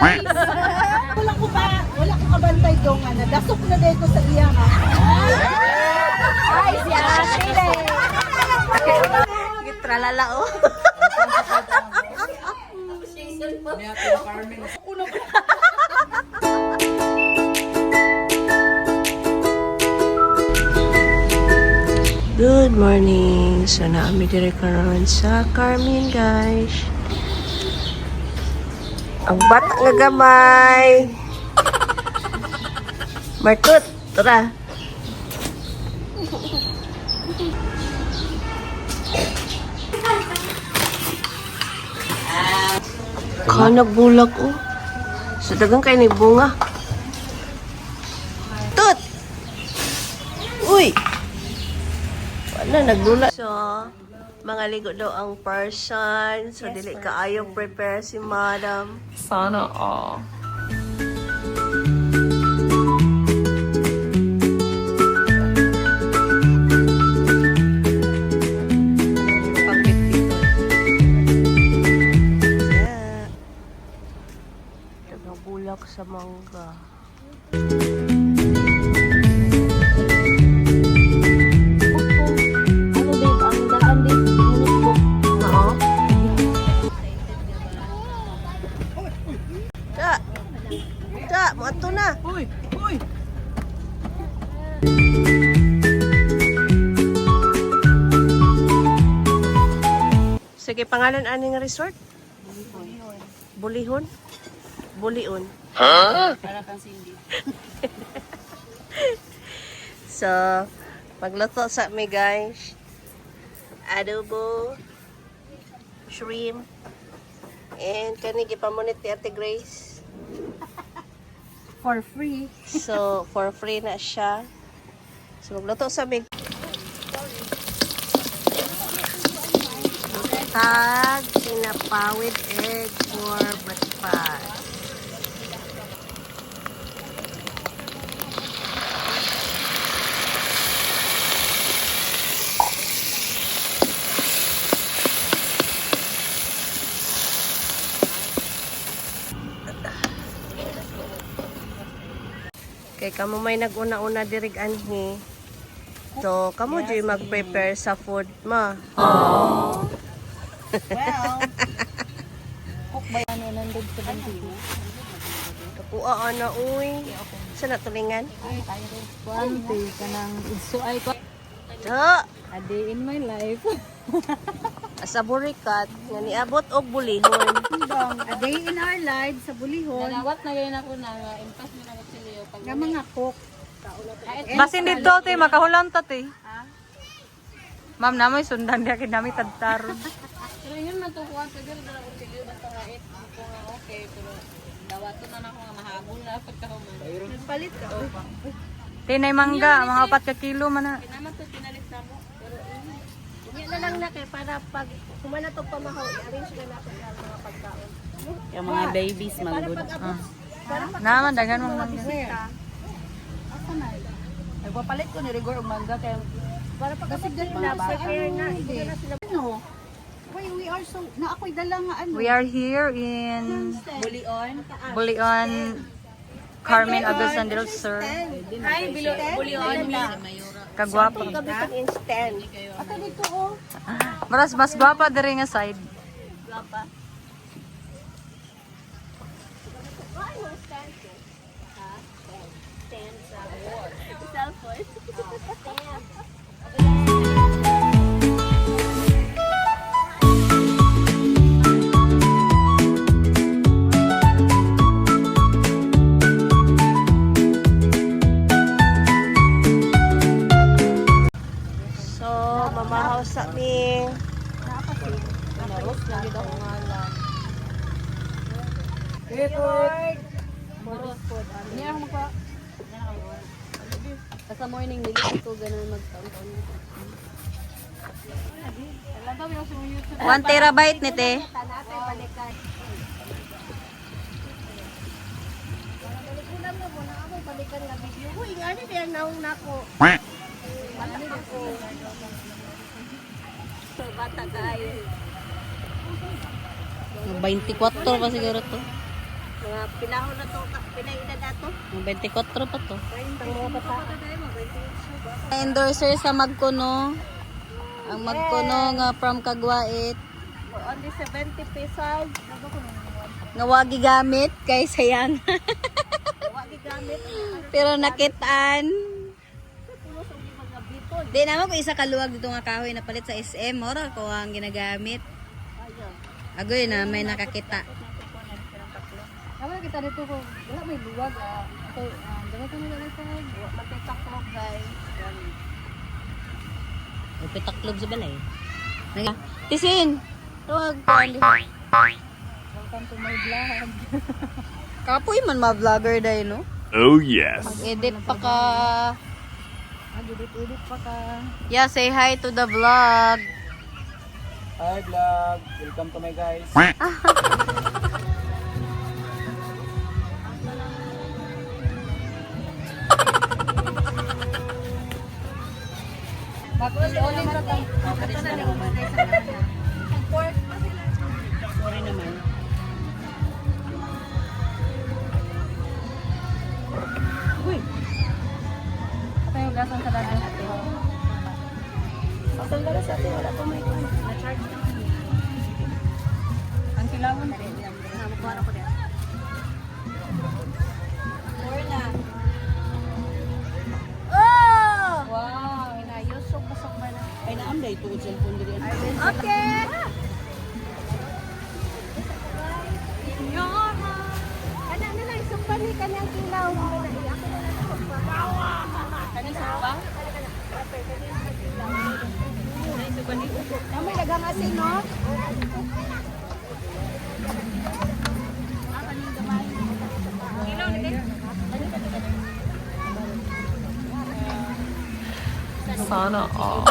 Wala ko pa, wala ko kabantay dong nga nadasok na dahil ko sa iya nga. Ay, si ate. Gitralala oh. Good morning! So, naami dire karon sa Carmen, guys. Ang bata nga gamay! Markut, tara! Kanag bulak, oh. So, dagang kayo ni bunga. Tut! Uy! Wala, naglula. So, mga ligo daw ang person. So, dili kaayo prepare si madam. Sana all. Yeah. Dagang bulak sa mangga. Ano babe, ang daan babe, notebook. Oo. Ta! Ta! Moadto na! Uy! Uy! Sige, pangalan ani nga resort? Bulihon. Bulihon? Para kang Cindy. So, pagluto sa mi guys. Adobo, shrimp, and kani gipamunit ni Ate Grace. For free. So, for free na siya. So, magluto sa mi. Tag pinapawid egg for breakfast. Kay kamo may naguna-una dirig anhi. So, kamo yes, mag-prepare sa food ma. Well, cook ba ano nandun sa bantino? Kapuha ana uy. Sa natulingan? Kuante ka ng idso ay ko. Da, A day in my life. asa burikat nga niabot og bulihon. A day in our life sa Bulihon. Nawat na gayon ako na nga impas mo na si Leo pag Nga mga cook. Basin dito, te. Makahulan ta, te. Ma'am, namoy sundan niya kinami tadtaron. Pero yun man to kuan siguro na ako si Leo basta nga it ako nga okay pero dawaton na nako nga mahabol na pagkahuman. Nagpalit ka. Te, nay mangga. Mga 4 ka kilo man na. Kinaman to pinalit na mo pero Unya na lang na kay para pag humana to pamahaw, i-arrange na nato ang mga pagkaon. yung mga babies man Para pag abot, para pag Naman, dagan mong mangga. bisita, Nagpapalit ko ni Rigor og mangga kay para pag abot nila, prepare na, hindi na sila Ano? Wait, we are so, na ako'y dala nga ano. We are here in Bulion. Bulion, Carmen Agusan del Sur. Ay, Bulion. Kagwapa. gabi instant. Ata dito oh. Maras mas gwapa diri nga side. Gwapa. Ano stand ko? Ha? Stand sa cellphone. Stand. So, mamahaw sa mi. Naros lang gid ako ngalan. Niya ako magpa Sa morning nilito ko ganun magtaon-taon. 1 terabyte ni te. Tanatay balikan. Kulang na mo na ako balikan nga video. Uy, nga ni diyan naong nako. Wala ako. So, bata kaayo. 24 pa siguro to. Mga pilahon na to, pilay edad ato. 24 pa to. Ang mga bata. Endorser sa Magkuno. Ang Magkuno nga from Kagwait. For only 70 pesos. Nga wagi gamit kay sayang. Wa gigamit. Pero nakitaan. Di naman ko isa kaluwag dito nga kahoy na palit sa SM. Mora ko ang ginagamit. Agoy na may nakakita. Tama kita dito ko. Wala may luwag ah. Ito, ganito na lang sa Wa magtitaklo, guys. May pitaklob sa balay. Tisin! Tawag ko. Welcome to my vlog. Kapoy man ma-vlogger dahil, no? Oh, yes. Mag-edit pa ka. Mag-edit-edit pa ka. Yeah, say hi to the vlog. Hi vlog! Welcome to my guys. Mag-uling ka ta. Sorry naman. Ito yung gasan sa dati. Pasang galas ate, wala pa may kuan. Na-charge naman. Ang kilawan. Oh! Wow. Inayusok busok ba na? Ay, naam dahil tungod cellphone diri. Okay. Kana na lang sumpa ni kanang kilaw. Ako na lang sumpa. Kanin sa pa? May lagang asin, no? Sana all.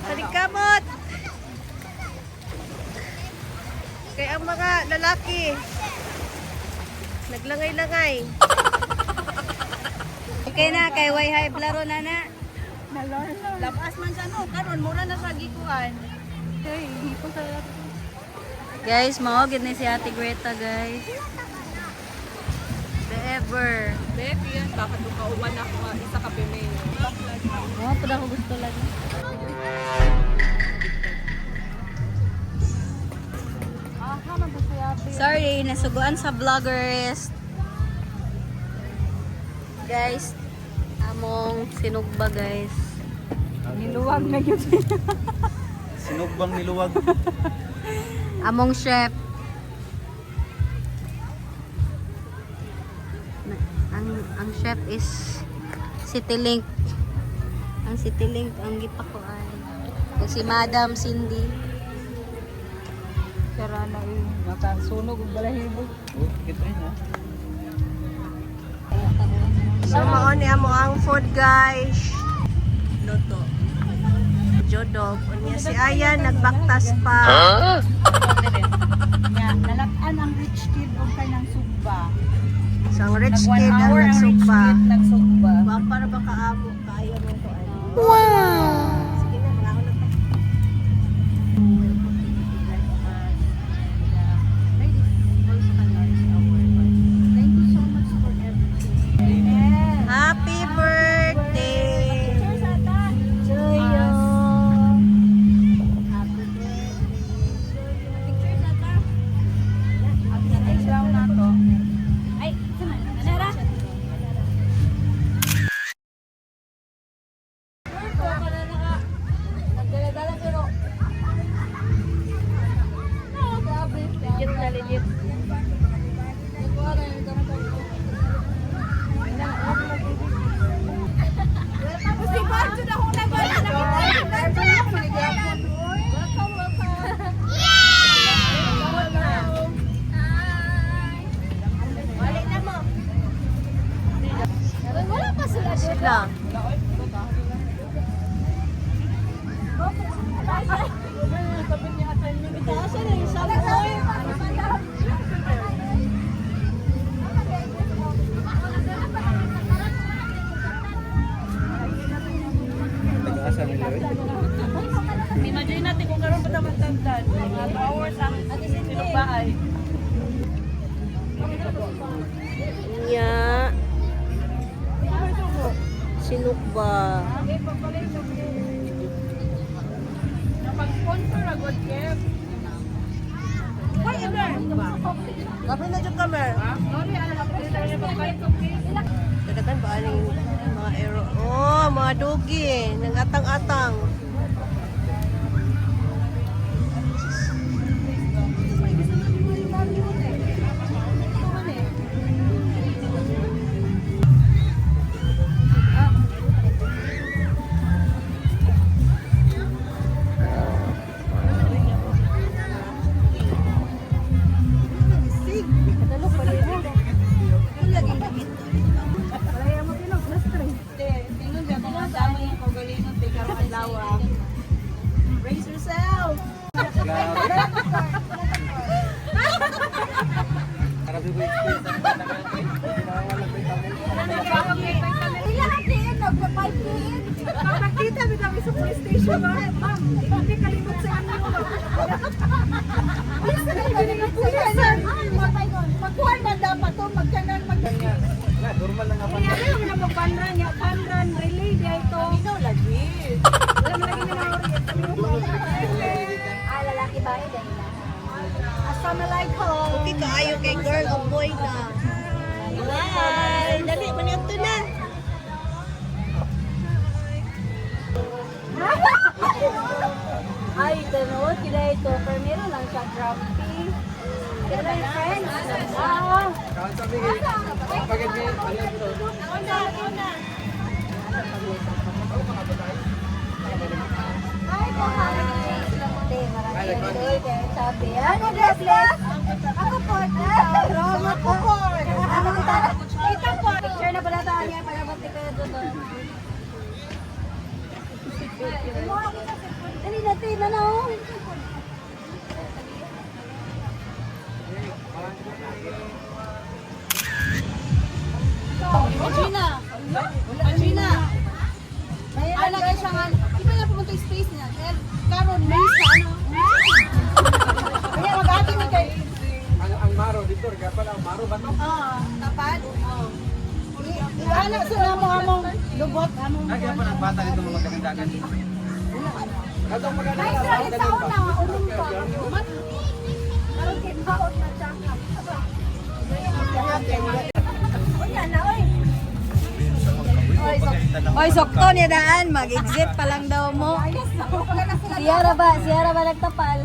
Paningkamot! Kay ang mga lalaki naglangay-langay. Okay na, kay way hi laro na na. Labas man sa no, karon mura na sa gikuan. Guys, mao gid ni si Ate Greta, guys. The ever. Becky, yan. Bakit kung kauban ako nga, isa ka pimay. Oh, pud ako gusto lagi. Sorry, nasuguan sa vloggers. Guys, among sinugba, guys. Niluwag na yun. Sinugbang niluwag. Among chef. Ang chef is Citylink. Ang Citylink ang gipakuan. Ug si Madam Cindy. Sara na eh. Makasunog og balahibo. Oh, kita niya. So mao ni amo ang food, guys. Luto. Jodog. Unya si Aya nagbaktas pa. Ya, nalak-an ang rich kid og kanang sugba. So ang rich Nag one kid ang hour ang rich nagsugba. kid nagsugba. Wa para ba kaamo kaayo mo ko ano. Wow. Sige na, mga na pa. Thank you so much for everything. Happy birthday to you. Happy birthday. Brown na to. Ay, sama. Anara? sila. Itaas na yung sabi ko. Nag-asa nila rin. Imagine natin kung karon pa naman tantan. Mga 2 hours ang sinugbaay. Nya. Sinukba. Napag-sponsor agad, Kev. Kapit na dyan kamer. Sorry, alam ako dito na pagpalit ko. Kadagan ba aning mga aero? Oh, mga dugi. Nangatang-atang. Tingnan siya kung ang dami yung kagalingon, te karong adlaw. Ah. Brace yourself. Grabe. Grabe ko experience ang bata ka. Wala ko yung Ilan din, nagpa-5 din. Nakita mi kami sa police station, ma'am. Ma'am, hindi kalimot sa inyo. Please, na Magkuhan man dapat to, magkanan mag Wala, normal lang nga pa. Kaya mo na magpanran niya, panran, relay di ito. Ikaw lagi. Wala man lagi na Ah, lalaki ba? Eh, dahil na. Assalamualaikum. Okay kaayo kay girl o boy na. Bye! Dali, maniadto na. Ay, tanood sila ito. Pero meron lang siya grumpy. Pero yung friends. Ah, Kaon sabi kay pagod ni ano ito? Hi, Sabi, ano dress Ako po, Roma po. Ito po. Picture na pala tayo niya para bati kayo doon. Dali natin, ano? Gina! Gina! Alagay siya nga. Di ba na pumunta yung space niya? Eh, karon maze na ano. Kaya mag-ati ni kay Ang maro dito, gapan ang maro ba to? Ah, tapad. Oh. Iana sa namo among lubot among. Ay, gapan ang bata dito mga magdagan. Katong maganda. Ay, sa sa una, unong pa. Karon kay maot na siya. Unya na oy. Oy, sokto niya daan. Mag-exit pa lang daw mo. Siyara ba? Siyara ba nagtapal?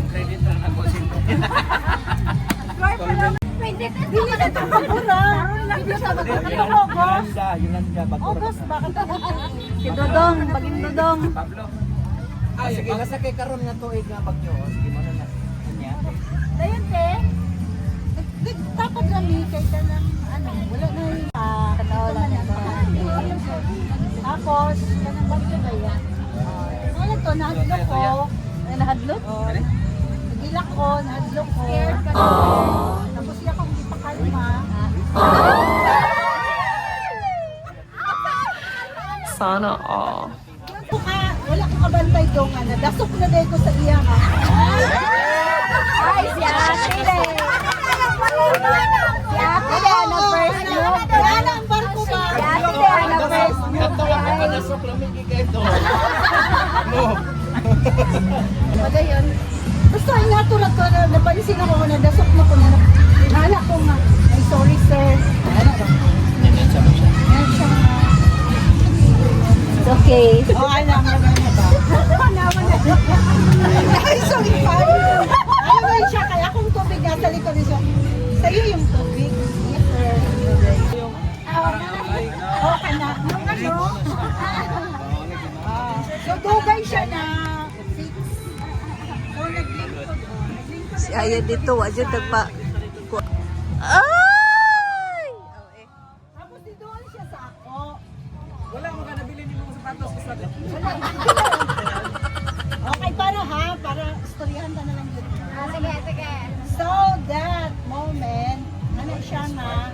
Credit lang ako Dili na to mabura. Dili siya mabura. August. Yolanda, Yolanda, Bagura. August ba Si Dodong, baging Dodong. Pablo. Ay, sige, nasa kay karon nga tuig nga bagyo. Oh, sige, mo na na. Kanya. Dayon te. Tapad rami kay kanang ano, wala na yung Wala na. Tapos, kanang bagyo ba yan? Wala to, nahadlok ko. Nahadlok? Oh. Nagilak ko, nahadlok ko. Tapos siya akong ipakalma. Sana all. Buka, wala ko kabantay do nga, nadasok na dahil ko sa iya nga. Ay, si Ate Le. Si Ate Le, ano first look? Wala na ang barko ba? Si Ate Le, ano first look? Katawa ka pa nasok lamig kay ito. Padayon. Basta ay naturag ko na napansin ako na dasok na ko na nala ko nga. Ay sorry sir. Ano ba? Yan siya nga. It's okay. Oh, alam mo na ba? Naman na. Ay, sorry pa. Alam mo yun siya, kaya kung tubig nasa likod niya. Sa'yo yung tubig. Yes, sir. Oh, kana. Yung ano? Ah, so, dugay siya na 6. So, naglingkod. Oh, naglingkod. Si Aya dito, wa dyan nagpa... Ah! Okay, para ha, para istoryahan ta na lang dito. Ah, sige, sige. So, that moment, ano siya nga,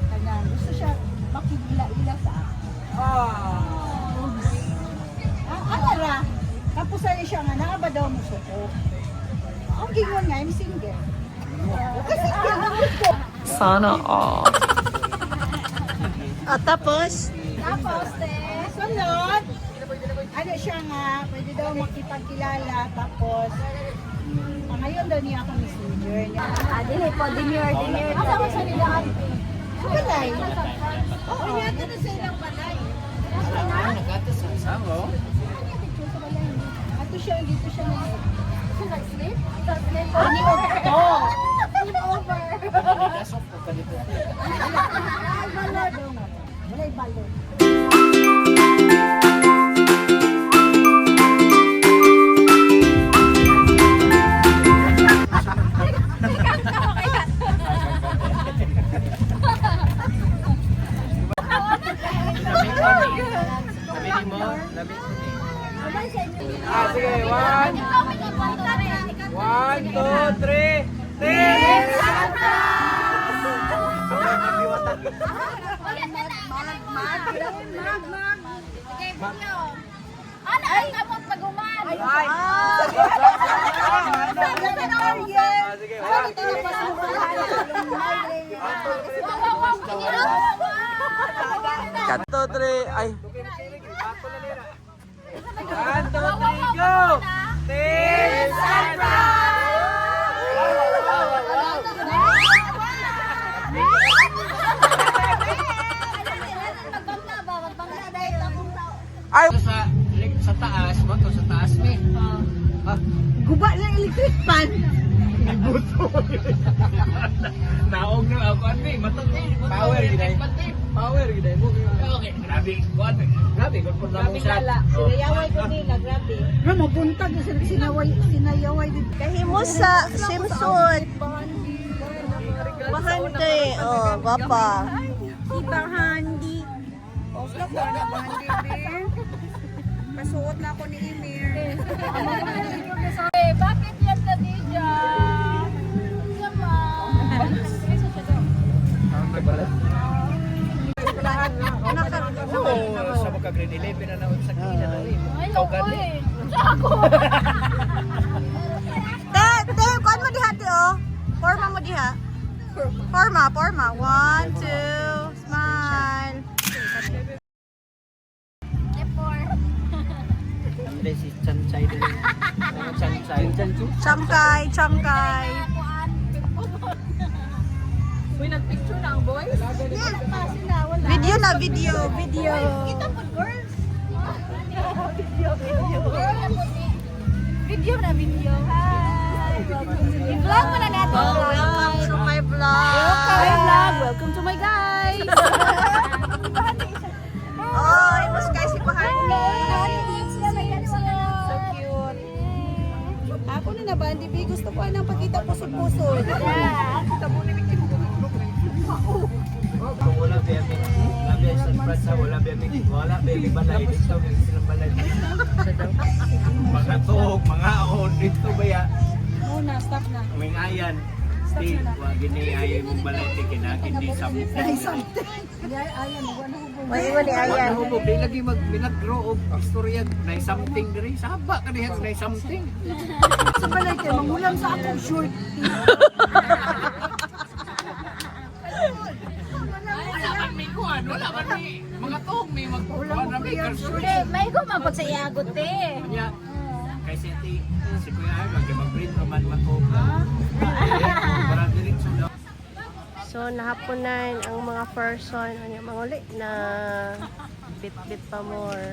kanang gusto siya makigila-ila sa ako. Ah, ano ra? Tapos ay siya nga, naa ba daw mo suko? Ang gingon nga, I'm single. Kasi single na ko. Sana all. At tapos, Tapos, te, sunod, ano siya nga, pwede daw makipagkilala, tapos, ngayon daw niya ako messenger niya. Ah, dili po, demure, demure. Asa ko sa nila ate? Sa balay. Oo, oh, na sa ilang balay. Samo. Ato siya, dito siya na. Siya nag-sleep? Sleep Ani to. Sleep over. Dasok ko kanito. Walay balod. Walay balod. Sabi ni mo, labi ko ni. Ah, sige, one. One, two, three. Three! Ano ay kamot paguman? Ay! Ah, sige, one. One, two, three. Ay. One, two, three, go! Team Santa! Ay! Sa taas, mo to sa taas mi. Ah, Guba lang electric fan. Naog na ako ani, matag eh. Power gid. Power gid mo. Okay, grabe kuan. Grabe gud pud namo sa. Sinayaway ko nila, grabe. No, mabuntag na sila sinaway, sinayaway dito. kahimo sa swimsuit. Bahante, oh, gwapa. Ibahandi. Off na ko na bahandi, be. Pasuot na ako ni Emir. Eh, bakit yan ka Dija? Oo, sa mga grade 11 na naon sa kina na rin. Ay, Ikaw gani. oy. Sa ako. Te, te, kuan mo diha, te, oh. Forma mo diha. Forma, forma. One, two, smile. Hindi si Chanchay din. Chanchay. Chamkay, chamkay. Uy, nagpicture na ang boys. Video na, video, video. Kita po, girls. Video na video. Hi. I-vlog mo na natin. Oh, welcome to my vlog. Hi vlog! Welcome to my guys! Oh, imos kay si Bahante. So cute. Ako na nabandi, be. Gusto ko anang pagkita pusod-pusod. Wala ba mi? Wala ba sa Fransa, wala ba mi? Wala ba mi balay dito mi silang balay. Mga tuog, mga on dito ba ya? Oo na, stop na. Mingayan. Di, wa gini ay mong balay ti kinagin di sa mo. May iwan ni Ayan. Wala hubog, di lagi mag minagro og istorya na something diri. Saba ka diha na something. Sa balay kay mangulam sa akong short. Wala man may kuan, wala man may mga tuog may mag kuan na may karsure. May gumabot sa iagot eh. Kanya kay si ati si Kuya Arnold kay mag-print man matuog. Para diretso daw. So nahaponan ang mga person ano mga uli na bit-bit pa more.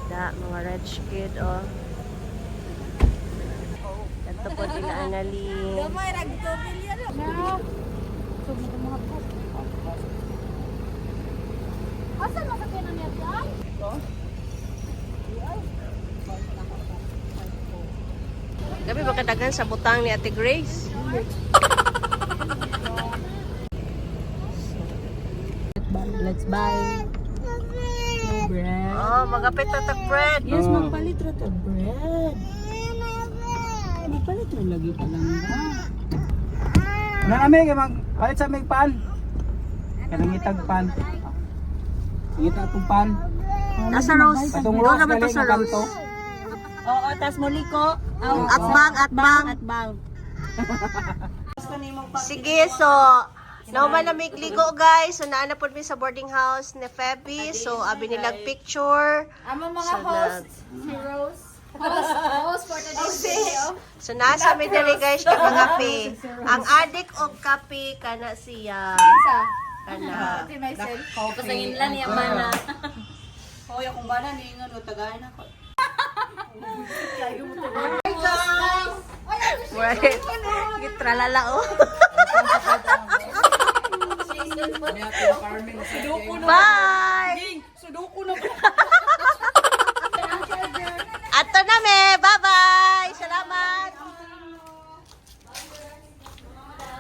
Da mga rich kid oh. Ito po din Annalyn. Asa man sa tinan niya ay? Gabi ba kadagan sa butang ni Ate Grace? Let's buy bread. Oh, magapit na tag bread. Yes, magpalit ra ta bread. Magpalit ra lagi pa lang ba? Ano na kay mag palit sa mig pan. Kanang itag pan. Ngita atong pan. Nasa Rose. Atong Doon rose naman to gali sa nga Rose. kanto. Oo, tas muli ko. Atbang, atbang. Atbang. Sige, so nauman na may ligo, guys. So naa na pod mi sa boarding house ni Feby. So abi nilag picture. Amo mga So, host, si Rose. Host, host for today's video. So nasa mi diri, guys, kay mga kape. Ang adik og kape kana siya. Sa, Kana. pati myself. Pasangin lang niya mana. Hoy, akong bana ni ingon o tagay na ko. Right. Gitralala oh. Bye. Sudoku na. Ato na me. Bye-bye. Salamat.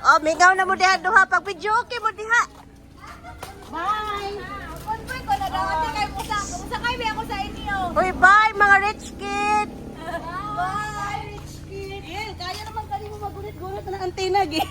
Oh, mingaw na mo diha duha pag video okay mo diha. Bye. Convoy ko na daw ate kay musa. Musa kay ako sa inyo. Uy, bye mga rich kid. Bye, rich kid. Eh, kaya naman kali mo magulit-gulit na antena gi.